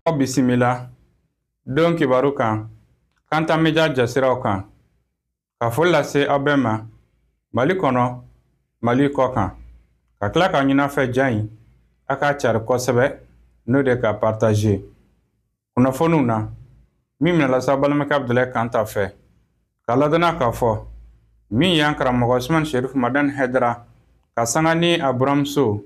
Aw bisimila don kibaru kan Kanta Media jasiraw kan ka foli lase aw bɛɛ ma Mali kɔnɔ, Mali kɔ kan, ka tila ka ɲini fɛ ja in a k'a cari kosɛbɛ, n'o de ka partager kunnafoniw na min bɛna lase aw balimakɛ Abudulayi Kanta fɛ, ka ladɔnniya k'a fɔ min y'an karamɔgɔ Usumani Serifu Madani Hayidara ka sanga ni a buramuso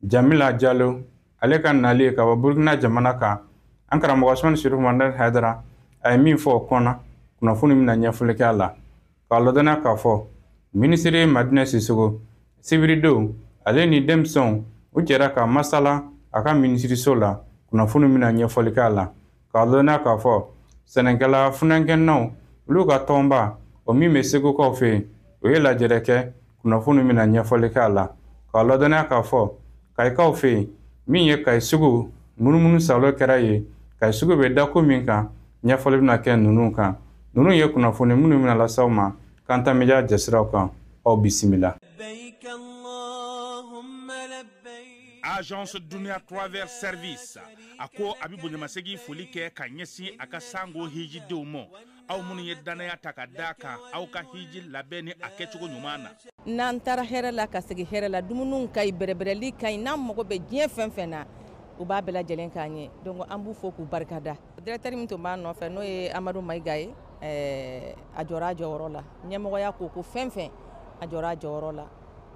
Jamila Jalo ale ka nali ka bɔ Burukina jamana kan. An karamɔgɔ Usumani Serifu Madani Hayidara a ye min fɔ o kɔnɔ, kunnafoni bɛna ɲɛfɔli kɛ a la, k'a ladɔnniya k'a fɔ minisiri Madinɛ Sisoko sibiridon ale ni denmisɛnw u jɛra ka masala a ka minisiriso la, kunnafoni bɛna ɲɛfɔli kɛ a la, k'a ladɔnniya k'a fɔ sɛnɛkɛla funankɛninw olu ka tɔnba o min bɛ Segukaw fɛ yen, o ye lajɛrɛ kɛ, kunnafoni bɛna ɲɛfɔli kɛ a la, k'a ladɔnniya k'a fɔ Kayikaw fɛ yen min ye Kayi sugu munumunu salo kɛra yen, Kayi sugu bɛ dakun min kan, ɲɛfɔli bɛna kɛ ninnu kan. Ninnu ye kunnafoni minnu bɛna lase aw ma Kanta Media jɛsiraw kan. Aw bisimila. Agence Dunia Travel Service a ko a bɛ bonyamasegin foli kɛ ka ɲɛsin a ka sango hijidenw ma, aw minnu ye dannaya ta ka d'a kan aw ka hiji labɛn ni a kɛcogo ɲuman na. N'an taara hɛrɛ la ka segin hɛrɛ la, dumuniw ka ɲi, bɛrɛbɛrɛli ka ɲi, n'an mago bɛ diɲɛ fɛn fɛn na, u b'a bɛɛ lajɛlen k'an ye. Donc an b'u fo k'u barikada. Directeur min tun b'a nɔfɛ, n'o ye Amadu Mayiga ye, a jɔra a jɔyɔrɔ la. Ɲɛmɔgɔya ko ko fɛn fɛn, a jɔra a jɔyɔrɔ la,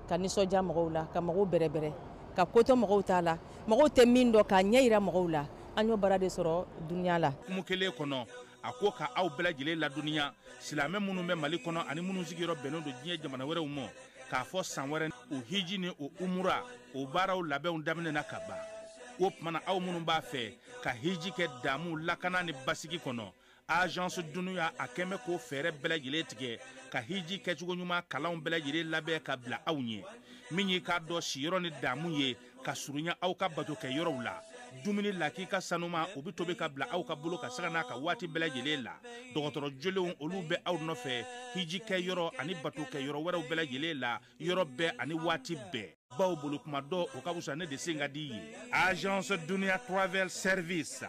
ka nisɔndiya mɔgɔw la, ka mɔgɔw bɛrɛbɛrɛ, ka ko to mɔgɔw t'a la, mɔgɔw tɛ min dɔn, k'a ɲɛ yira mɔgɔw la. An y'o baara de sɔrɔ dunuya la. Kumu kelen kɔnɔ, a ko ka aw bɛɛ lajɛlen ladɔnniya, silamɛ minnu bɛ Mali kɔnɔ ani minnu sigiyɔrɔ bɛnnen don diɲɛ jamana wɛrɛw ma, k'a fɔ san wɛrɛ o hiji ni o umura o baaraw labɛnw daminɛna ka ban. O tuma na, aw minnu b'a fɛ ka hiji kɛ damu, lakana ni basigi kɔnɔ, Agence Dunuya a kɛn bɛ k'o fɛɛrɛ bɛɛ lajɛlen tigɛ ka hiji kɛcogo ɲuman kalanw bɛɛ lajɛlen labɛn ka bila aw ɲɛ. Min y'i k'a dɔn siyɔrɔ ni damu ye ka surunya aw ka bato kɛ yɔrɔw la, dumuni lakika sanuma o bɛ tobi ka bila aw ka bolo ka sanga n'a ka waati bɛɛ lajɛlen la. Dɔgɔtɔrɔ jolenw olu bɛ aw nɔfɛ hiji kɛ yɔrɔ ani bato kɛ yɔrɔ wɛrɛw bɛɛ lajɛlen la, yɔrɔ bɛɛ ani waati bɛɛ. Baw bolo kuma dɔ o ka fisa ne de sen ka di ye. Agence Dunia Travel Service,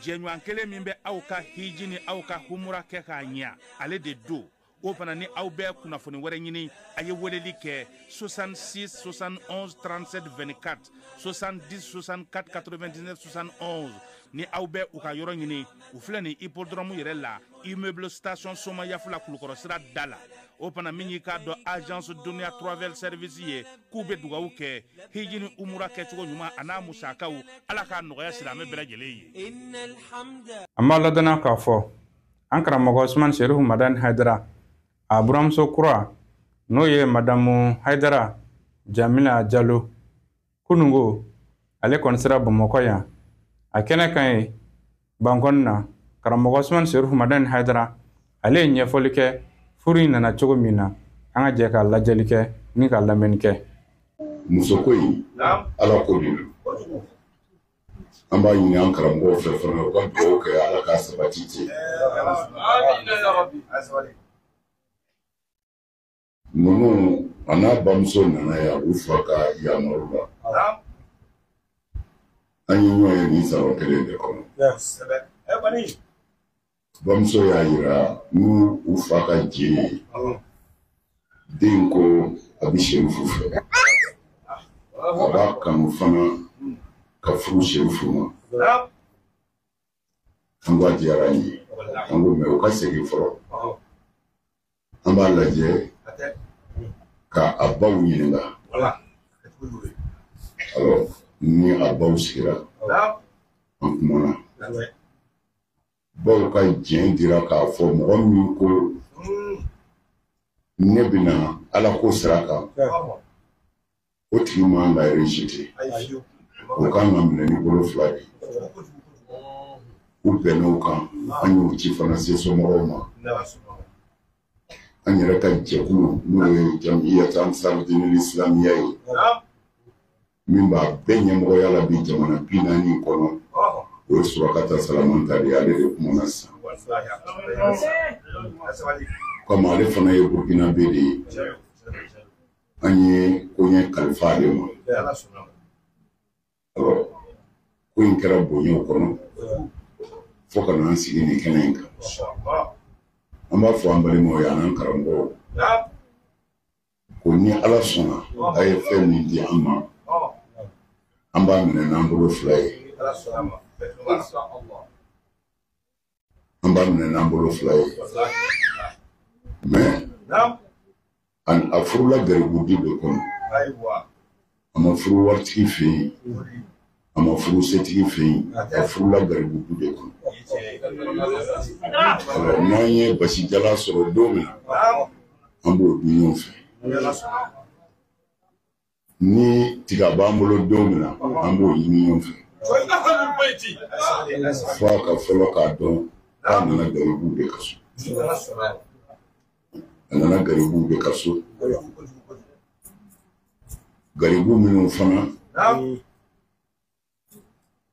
jɛɲɔgɔn kelen min bɛ aw ka hiji ni aw ka humura kɛ k'a ɲɛ, ale de don. O fana ni aw bɛ kunnafoni wɛrɛ ɲini, a ye weleli kɛ 66 71 37 24, 70 64 99 71. Ni aw bɛ u ka yɔrɔ ɲini, u filɛ nin hippodrome yɛrɛ la, immeuble station Somayafula, Kulukɔrɔ sira da la. O fana min y'i k'a dɔn Agence Dunia Travel Service ye, k'u bɛ dugawu kɛ hiji ni umura kɛcogo ɲuman a n'a musakaw, Ala k'a nɔgɔya silamɛ bɛɛ lajɛlen ye. An b'a ladɔnniya k'a fɔ an karamɔgɔ Usumani Serifu Madani Hayidara a buramuso kura, n'o ye madamu Hayidara Jamila Jalo, kunungo ale kɔni sera Bamakɔ yan. A kɛnɛ kan ye bankɔni na, karamɔgɔ Usumani Serifu Madani Hayidara ale ye ɲɛfɔli kɛ furu in nana cogo min na. An ka jɛ ka lajɛli kɛ ni ka lamɛnni kɛ. Musoko in, Ala ko de don. An b'a ɲini an karamɔgɔw fɛ fana, u ka dugawu kɛ Ala k'a sabati ten. Ninnu a n'a bamuso nana yan u fa ka yamaru la. An ye ɲɔgɔn ye nin salon kelen de kɔnɔ. Bamuso y'a yira n'u u fa ka jɛ ye, den ko a bɛ Serifu fɛ, a b'a kanu fana ka furu Serifu ma. An ko a diyara an ye. An ko mɛ u ka segin fɔlɔ, an b'a lajɛ ka a baw ɲininka. Alors ni a baw sigira, an kumana, baw ka jɛn dira k'a fɔ mɔgɔ min ko ne bɛna Ala ko sira kan, o tigi man ka rejeter, o kan ka minɛ ni bolo fila de ye. U bɛnn'o kan, an y'o ci fana se somɔgɔw ma. An yɛrɛ ka jɛkulu, n'o ye Jamiyat Ansar Dinil Islamiya ye, min b'a bɛɛ ɲɛmɔgɔya la bi jamana 40 kɔnɔ, o ye Surakata Salamanta de ye. Ale de kumana sisan. Komi ale fana ye Burukinabe de ye, an ye koɲɛ kalifa ale ma. Alors ko in kɛra bonyaw kɔnɔ. Fo ka n'an sigi nin kɛnɛ in kan. An b'a fɔ an balimaw ye an'an karamɔgɔw ko ni Ala sɔnna a ye fɛn min di an ma, an b'a minɛ n'an bolo fila ye. An b'a minɛ n'an bolo fila ye. Mais a furula garibu du de kɔnɔ. A ma furu waritigi fɛ yen, a ma furu setigi fɛ yen, a furula garibu du de kɔnɔ. Alors n'an ye basijala sɔrɔ don min na, an b'o dun ɲɔgɔn fɛ. Ni tiga b'an bolo don min na, an b'o ɲini ɲɔgɔn fɛ. F'a ka fɔlɔ k'a dɔn k'a nana garibuw de ka so. A nana garibuw de ka so. Garibu minnu fana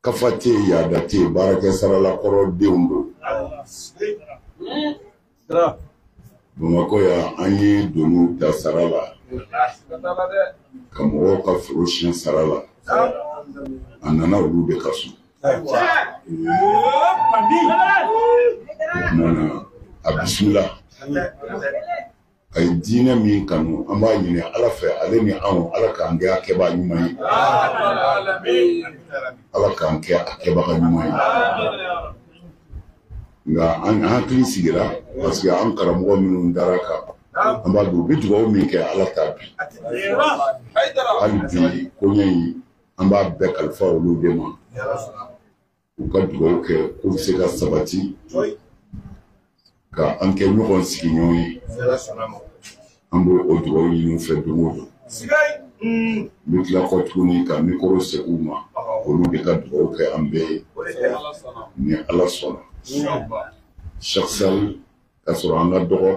kafa tɛ yen, yaada tɛ yen, baarakɛ saralakɔrɔ denw don. Bamakɔ yan, an ye doniw ta sara la, ka mɔgɔw ka foro siɲɛ sara la. A nana olu de ka so. O tuma na, a bisimila. A ye diinɛ min kanu, an b'a ɲini Ala fɛ, ale ni anw, Ala k'an kɛ a kɛbaga ɲuman ye. Ala k'an kɛ a kɛbaga ɲuman ye. Nka an hakili sigira parce que an karamɔgɔ minnu dara kan, an b'a dɔn u bɛ dugawu min kɛ, Ala t'a bi. Hali bi koɲɛ in, an b'a bɛɛ kalifa olu de ma. U ka dugawu kɛ k'u bɛ se ka sabati ka an kɛ ɲɔgɔn sigiɲɔgɔn ye. An b'o o dugawu ɲini u fɛ don o don. N bɛ tila kɔ tuguni ka micro segin u ma, olu de ka dugawu kɛ an bɛɛ ye ni Ala sɔnna. Cheikh Sall, ka sɔrɔ an ka dɔgɔ,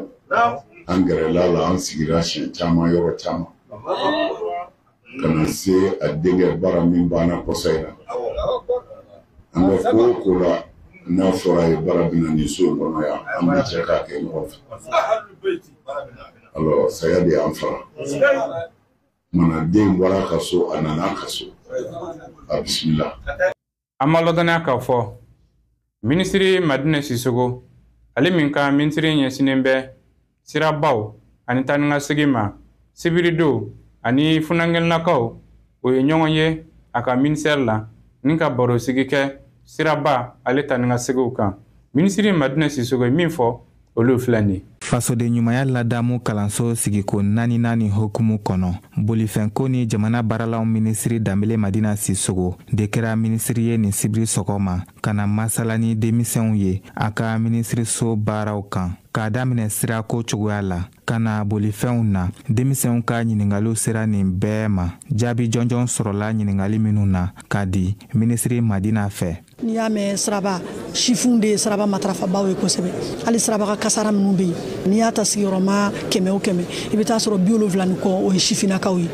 an gɛrɛla la, an sigira siɲɛ caman yɔrɔ caman, ka na se a denkɛ bara min banna kɔsa in na. An ka ko o ko la, n'a fɔra a ye bara bɛna nin so in kɔnɔ yan, an bɛ jɛ k'a kɛ ɲɔgɔn fɛ. Alors saya de y'an fara. Kumana den bɔra a ka so, a nana a ka so. A bisimila. An ma ladɔnniya k'a fɔ minisiri Madina Sisoko, ale min ka minisiri ɲɛsinnen bɛ sirabaw ani taa ni ka segin ma, sibiridon ani funankɛnlakaw o ye ɲɔgɔn ye a ka ministère la ni ka barosigi kɛ siraba ale taa ni ka seginw kan. Minisiri Madina Sisoko ye min fɔ, olu filɛ nin ye. Fasoden ɲumanya ladamu kalanso sigiko naaninan ni hokumu kɔnɔ, bolifɛnko ni jamana baaralaw minisiri Danbele Madina Sisogo de kɛra minisiri ye nin sibiri sɔgɔma ka na masala ni denmisɛnw ye a ka minisiriso baaraw kan, k'a daminɛ sirako cogoya la ka na bolifɛnw na. Denmisɛnw ka ɲiningaliw sera nin bɛɛ ma, jaabi jɔnjɔn sɔrɔla ɲiningali minnu na ka di minisiri Madina fɛ. N'i y'a mɛn siraba, sifinw de ye siraba matarafabaw ye kosɛbɛ. Hali siraba ka kasara minnu bɛ yen, n'i y'a ta sigiyɔrɔma 100 o 100, i bɛ taa sɔrɔ 70 ni kɔ, o ye sifinnakaw ye.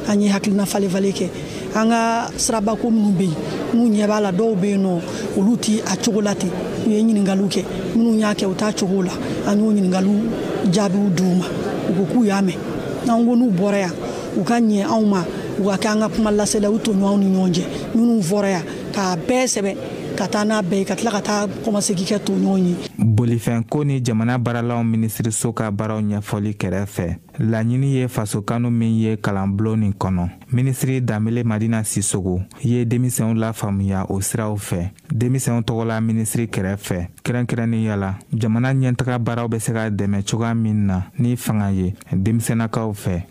An ye hakilina falen falen kɛ an ka sirabako minnu bɛ yen, n'u ɲɛ b'a la, dɔw bɛ yen nɔ, olu ti a cogo la ten. U ye ɲininkaliw kɛ, minnu y'a kɛ u t'a cogo la, an y'o ɲininkaliw jaabiw d'u ma. U ko k'u y'a mɛn. N'an ko n'u bɔra yan, u ka ɲɛ anw ma, u ka kɛ an ka kuma lasela u tɔɲɔgɔnw ni ɲɔgɔn cɛ. Minnu fɔra yan, k'a bɛɛ sɛbɛn ka taa n'a bɛɛ ye, ka tila ka taa kɔmasegin kɛ tɔɲɔgɔn ye. Bolifɛnko ni jamana baaralaw minisiriso ka baaraw ɲɛfɔli kɛrɛfɛ, laɲini ye fasokanu min ye kalanbulon nin kɔnɔ, minisiri Danbele Madina Sisogo ye denmisɛnw lafaamuya o siraw fɛ. Denmisɛnw tɔgɔla minisiri kɛrɛfɛ, kɛrɛnkɛrɛnnenya la, jamana ɲɛtaga baaraw bɛ se ka dɛmɛ cogoya min na ni fanga ye denmisɛnnakaw fɛ.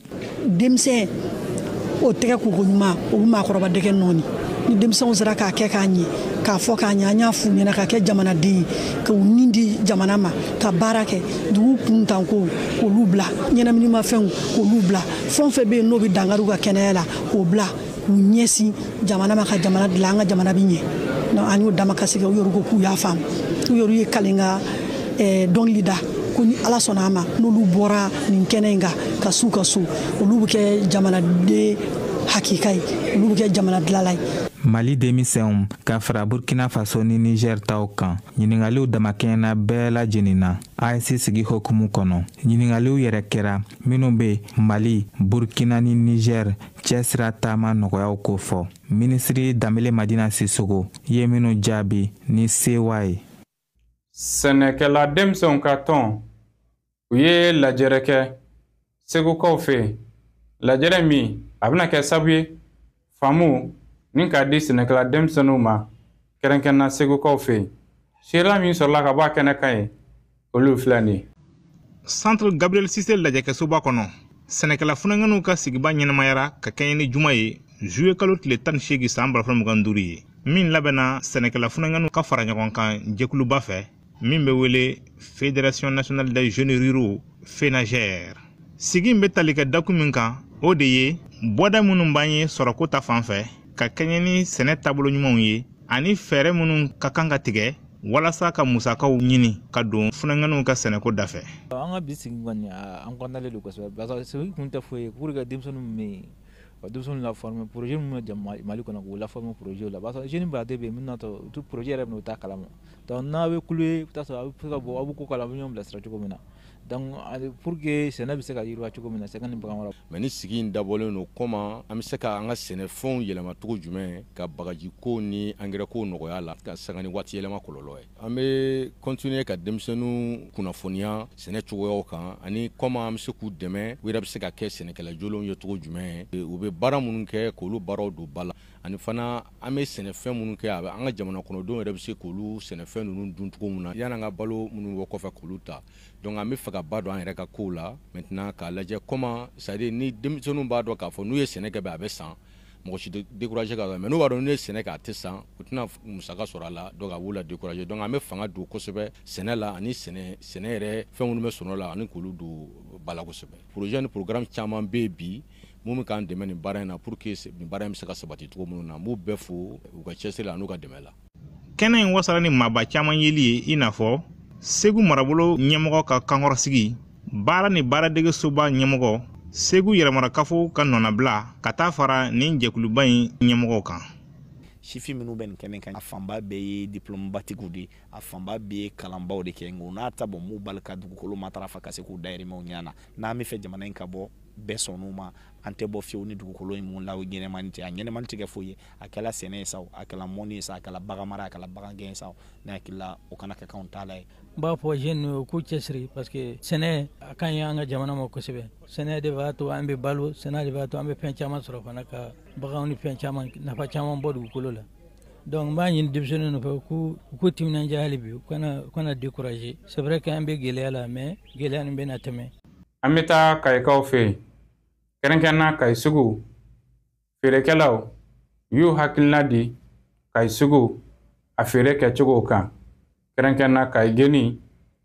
Denmisɛn o tɛgɛ koko ɲuman, o bɛ maakɔrɔba dɛgɛ nɔɔni. Ni denmisɛnw sera k'a kɛ k'a ɲɛ, k'a fɔ k'a ɲɛ, an y'a f'u ɲɛna ka kɛ jamanaden ye, k'u nin di jamana ma, ka baara kɛ, dugu kuntanko k'olu bila, ɲɛnaminimafɛnw k'olu bila, fɛn o fɛn bɛ yen n'o bɛ dankari u ka kɛnɛya la k'o bila, k'u ɲɛsin jamana ma, ka jamana dilan, an ka jamana bɛ ɲɛ. An y'o damakasi kɛ, u yɛrɛ ko k'u y'a faamu. U yɛrɛ ye kalenka dɔnkili da ko ni Ala sɔnna a ma, n'olu bɔra nin kɛnɛ in kan ka s'u ka so, olu bɛ kɛ jamanaden hakika ye, olu bɛ kɛ jamana dilanla ye. Mali denmisɛnw ka fara Burkina Faso ni Niger taw kan, ɲiningaliw damakɛɲɛna bɛɛ lajɛlen na. AES sigi hokumu kɔnɔ, ɲiningaliw yɛrɛ kɛra minnu bɛ Mali, Burkina ni Niger cɛsira taama nɔgɔyaw kofɔ. Minisiri Danbele Madina Sisogo ye minnu jaabi ni sewa ye. Sɛnɛkɛla denmisɛnw ka tɔn, u ye lajɛrɛ kɛ Segukaw fɛ yen. Lajɛrɛ min a bɛna kɛ sababu ye faamu ni k'a di sɛnɛkɛla denmisɛnninw ma, kɛrɛnkɛrɛnna Segukaw fɛ yen. Seereya min sɔrɔla ka bɔ a kɛnɛ kan ye, olu filɛ nin ye. Centre Gabriel Cissé lajɛkɛsoba kɔnɔ, sɛnɛkɛla funankɛninw ka sigiba ɲɛnamayara ka kɛɲɛ ni juma ye, juillet kalo tile 18 san 2025 ye, min labɛnna sɛnɛkɛla funankɛninw ka fara ɲɔgɔn kan jɛkuluba fɛ min bɛ wele Fédération nationale des jeunes ruraux, FENAJER. Sigi in bɛ tali kɛ dakun min kan, o de ye bɔda minnu b'an ye sɔrɔko ta fan fɛ ka kɛɲɛ ni sɛnɛ taabolo ɲumanw ye, ani fɛɛrɛ minnu ka kan ka tigɛ walasa ka musakaw ɲini ka don funankɛninw ka sɛnɛko da fɛ. An ka bi sigi kɔni, an kɔntanlen don kosɛbɛ, parce que sigi kun tɛ foyi ye pour que denmisɛnninw bɛ yen, ka denmisɛnninw la former projet minnu bɛ Mali kɔnɔ, k'u la former projet la, parce que jeune baden bɛ yen min n'a tɔ u tɛ projet yɛrɛ minɛ, u t'a kalama. Donc n'a bɛ kulu ye, i bɛ taa sɔrɔ a bɛ se ka bɔ, aw bɛ ko kala, a bɛ ɲɔgɔn bilasira cogo min na, donc pour que sɛnɛ bɛ se ka yiriwa cogo min na, sɛnɛ ni bagan mara. Mais ni sigi in dabɔlen don comment an bɛ se ka an ka sɛnɛfɛnw yɛlɛma cogo jumɛn ka bagajiko ni angɛrɛ ko nɔgɔya la, ka sanga ni waati yɛlɛma kɔlɔlɔ ye. An bɛ continuer ka denmisɛnninw kunnafoniya sɛnɛ cogoyaw kan, ani comment an bɛ se k'u dɛmɛ, u yɛrɛ bɛ se ka kɛ sɛnɛkɛla jolenw ye cogo jumɛn, u bɛ baara minnu kɛ k'olu baaraw don ba la, ani fana an bɛ sɛnɛfɛn minnu kɛ, a bɛ an ka jamana kɔnɔdenw yɛrɛ bɛ se k'olu sɛnɛfɛn ninnu dun cogo min na, yan'an ka balo minnu bɔ kɔfɛ k'olu ta. Donc an bɛ fɛ ka ba don an yɛrɛ ka kow la maintenant, k'a lajɛ comment, c'est à dire ni denmisɛnninw b'a dɔn k'a fɔ n'u ye sɛnɛ kɛ, a bɛ san, mɔgɔ si tɛ décourager ka, mais n'u b'a dɔn n'u ye sɛnɛ kɛ a tɛ san, u tɛna musaka sɔrɔ a la, donc a b'u la décourager. Donc an bɛ fanga don kosɛbɛ sɛnɛ la, ani sɛnɛ yɛrɛ fɛn minnu bɛ sɔrɔ la, ani k'olu don ba la kosɛbɛ. Projet ni programme caman bɛ yen bi mun bɛ k'an dɛmɛ nin baara in na, pour que nin baara in bɛ se ka sabati cogo minnu na. N b'u bɛɛ fo u ka cɛsiri la n'u ka dɛmɛ la. Kɛnɛ in wasara ni maaba caman yeli ye, i n'a fɔ Segu marabolo ɲɛmɔgɔ ka kankɔrɔsigi, baara ni baaradege soba ɲɛmɔgɔ, Segu yɛrɛmarakafo ka nɔnabila, ka taa fara nin jɛkuluba in ɲɛmɔgɔw kan. Sifin minnu bɛ nin kɛnɛ kan, a fanba bɛɛ ye diplôme-batigiw de ye, a fanba bɛɛ ye kalanbaw de kɛ, nka o n'a ta bɔn m'u bali ka dugukolo matarafa ka se k'u dayirimɛw ɲini na. N'an bɛ fɛ jamana in ka bɔ, bɛɛ sɔnn'o ma, an tɛ bɔ fiyewu ni dugukolo in mun la ɲɛnɛmani tɛ, a ɲɛnɛmani tɛ kɛ foyi ye, a kɛla sɛnɛ ye sa o, a kɛla mɔni ye sa, a kɛla bagan mara, a kɛla bagangɛn ye sa o, ne hakili la o kana kɛ k'anw ta la ye. N b'a fɔ jeunes ye k'u cɛsiri, parce que sɛnɛ a ka ɲi an ka jamana ma kosɛbɛ. Sɛnɛ de b'a to an bɛ balo, sɛnɛ de b'a to an bɛ fɛn caman sɔrɔ fana, ka baganw ni fɛn caman, nafa caman bɔ dugukolo la. Donc n b'a ɲini denmisɛnninw fɛ k'u k'u timinandiya hali bi, u kana décourager. C'est vrai qu'an bɛ gɛlɛya la, mais gɛlɛya nin bɛna tɛmɛ. An bɛ taa Kayikaw fɛ yen, kɛrɛnkɛrɛnna Kayi sugu feerekɛlaw u y'u hakilina di Kayi sugu a feere kɛcogow kan, kɛrɛnkɛrɛnna Kayi geni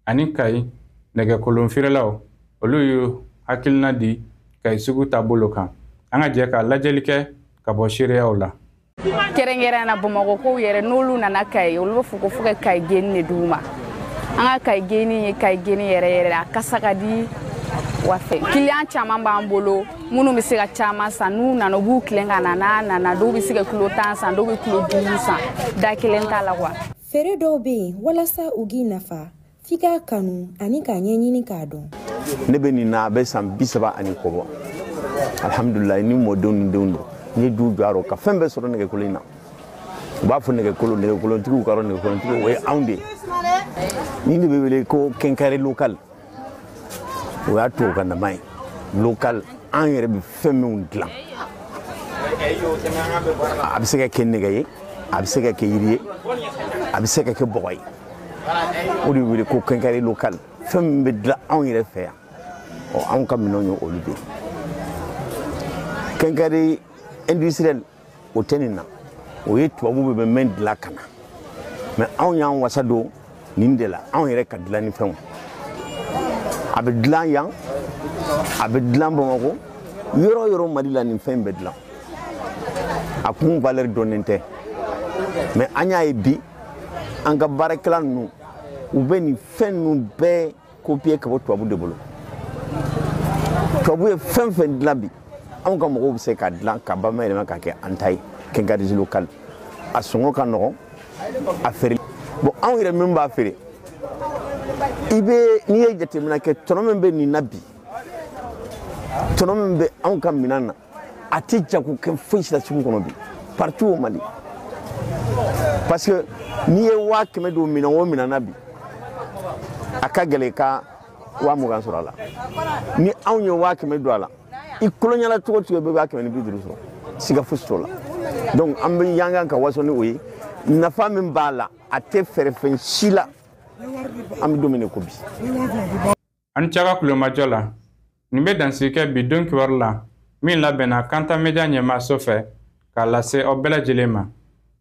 ani Kayi nɛgɛkolon feerelaw, olu y'u hakilina di Kayi sugu taabolo kan. An ka jɛ ka lajɛli kɛ ka bɔ seereyaw la. Kɛrɛnkɛrɛn na Bamakɔkow yɛrɛ, n'olu nana Kayi, olu b'a fɔ ko fo ka Kayi geni de d'u ma. An ka Kayi geni ye Kayi geni yɛrɛ yɛrɛ, a kasa ka di, wa fɛ client caman b'an bolo minnu bɛ se ka caman san. N'u nana, u b'u tilen ka na, n'a nana, dɔw bɛ se ka kilo 10 san, dɔw bɛ kilo 5 san, da kelen t'a la quoi. Feere dɔw bɛ yen, walasa u k'i nafa, f'i k'a kanu ani k'a ɲɛɲini k'a dɔn. Ne bɛ nin na, a bɛ san 30 ani kɔ bɔ. Alhamdulilayi, ni mɔdenw ni denw don, n ye du jɔ a rɔ ka fɛn bɛɛ sɔrɔ nɛgɛkolo in na. U b'a fɔ nɛgɛkolo, nɛgɛkolontigiw ka yɔrɔ, nɛgɛkolontigiw, o ye anw de ye. Nin de bɛ wele ko quincaillerie locale, o y'a tubabukan nama ye. Local, an yɛrɛ bɛ fɛn minnu dilan, a bɛ se ka kɛ nɛgɛ ye, a bɛ se ka kɛ yiri ye, a bɛ se ka kɛ bɔgɔ ye, o de bɛ wele ko quincaillerie locale. Fɛn min bɛ dilan anw yɛrɛ fɛ yan, ɔ anw ka minɛnw ye olu de ye. Quincaillerie industrielle, o tɛ nin na, o ye tubabuw bɛ min dilan ka na, mais anw y'an wasa don nin de la, anw yɛrɛ ka dilan ni fɛnw. A bɛ dilan yan, a bɛ dilan Bamakɔ, yɔrɔ o yɔrɔ Mali la nin fɛn in bɛ dilan. A kun valeur dɔnnen tɛ, mais an y'a ye bi an ka baarakɛla ninnu, u bɛ nin fɛn ninnu bɛɛ copier ka bɔ tubabu de bolo. Tubabu ye fɛn fɛn dilan bi, anw ka mɔgɔw bɛ se k'a dilan ka bayɛlɛma k'a kɛ an ta ye. Quincaillerie locale, a sɔngɔ ka nɔgɔn, a feere bon, anw yɛrɛ min b'a feere, i bɛ n'i ye jateminɛ kɛ, tɔnɔ min bɛ nin na bi, tɔnɔ min bɛ anw ka minɛn na, a tɛ jago kɛ foyi si la sugu kɔnɔ bi, partout au Mali. Parce que n'i ye 100 000 don minɛn o minɛn na bi, A ka gɛlɛn i ka 20,000 sɔrɔ a la. Ni anw ye 100,000 don a la, i koloɲala cogo cogo i bɛ 150,000 sɔrɔ, siga fosi t'o la. Donc an bɛ yangan ka waso ni o ye. Nafa min b'a la, a tɛ fɛɛrɛfɛn si la. An bɛ don min na ko bi. An caga kulomajɔ la, nin bɛ dansigi kɛ bi don kibaru la min labɛnna Kanta Media ɲɛmaaso fɛ k'a lase aw bɛɛ lajɛlen ma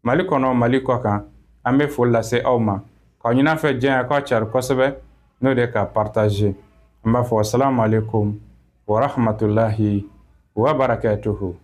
Mali kɔnɔ, Mali kɔ kan. An bɛ foli lase aw ma k'aw ɲin'a fɛ diɲɛ k'aw cari kosɛbɛ, n'o de ka partager. An b'a fɔ salamu aleykum wa rahmatulahi wa barakatuhu.